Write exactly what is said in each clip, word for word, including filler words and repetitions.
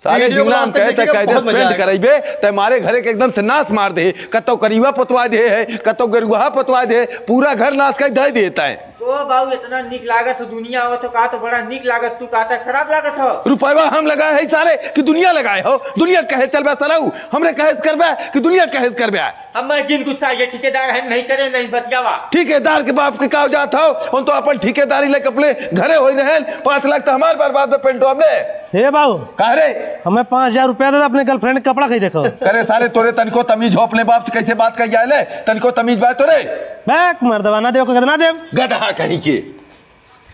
साले video जिंगला हम बनाते कहे देख तै के कह दे बहुत मजा पेंट आएगा। करइबे, तै मारे घरे के एकदम से नाश मार दे, कतौ करिवा पोतवा दे है, कतौ गेरुआ पोतवा दे, पूरा घर नाश कर दे देता है। ओ बाबू, इतना नीक लागत हो, दुनिया आवत हो, का तो बड़ा नीक लागत, तू कहता खराब लागत हो। रुपयवा हम लगाए है सारे कि दुनिया लगाए हो? दुनिया कहे चलबे सरऊ, हमरे कहे से करबे कि दुनिया कहे से करबे? हम मैं जिन गुस्सा ये ठेकेदार है, नहीं करे, नहीं बतियावा। ठेकेदार के बाप के का जात हो, हम तो अपन ठेकेदारी लेके अपने घरे होई रहेन, पाँच लाख तो हमार बर्बाद बे पेंटवा में। हे बाबू, का रे? हमें पाँच हजार रुपया दे दे, अपने girlfriend के कपड़ा खरीदे को। करे सारे, तोरे तनिको तमीज हो, अपने बाप से कैसे बात कर जाए ले? तनिको तमीज बा तोरे? बैक मर्दवा, ना देव, ना देव। गधा कहीं के।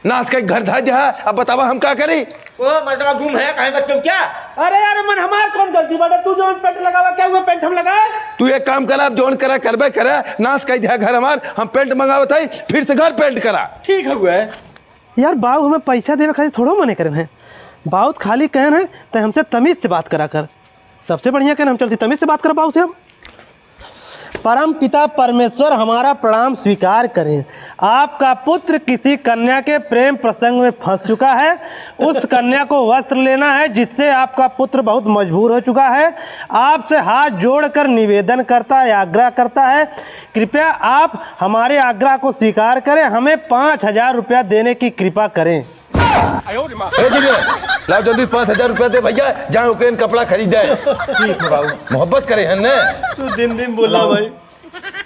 नाश के घर धर दिया, अब बतावा हम का करी? ओ मर्दवा, गुम है, कहीं बच्चों क्या? अरे यार, मन हमार कौन गलती बाटे? तू जौन पेंट लगावा, क्या हुआ पेंट हम लगाए? तू एक काम करा, अब जौन करा करबे करा, नाश कर दिया घर हमार, हम पेंट मंगावत है, फिर से घर पेंट करा। ठीक है हुआ। यार बाऊ हमें पैसा देवे खातिर थोड़ो मने करेन है, बाऊ तो खाली कहन है तो हमसे तमीज से बात करा कर। सबसे बढ़िया कहन हम चलती तमीज से बात कर बाऊ से हम। परम पिता परमेश्वर हमारा प्रणाम स्वीकार करें। आपका पुत्र किसी कन्या के प्रेम प्रसंग में फंस चुका है, उस कन्या को वस्त्र लेना है जिससे आपका पुत्र बहुत मजबूर हो चुका है। आपसे हाथ जोड़कर निवेदन करता है, आग्रह करता है, कृपया आप हमारे आग्रह को स्वीकार करें, हमें पाँच हजार रुपया देने की कृपा करें। ए दिले, लाओ जल्दी पाँच हजार रुपया दे भैया, जाए ओके कपड़ा खरीदे। ठीक है बाबू। मोहब्बत करे हैं ने? तू दिन दिन बोला भाई।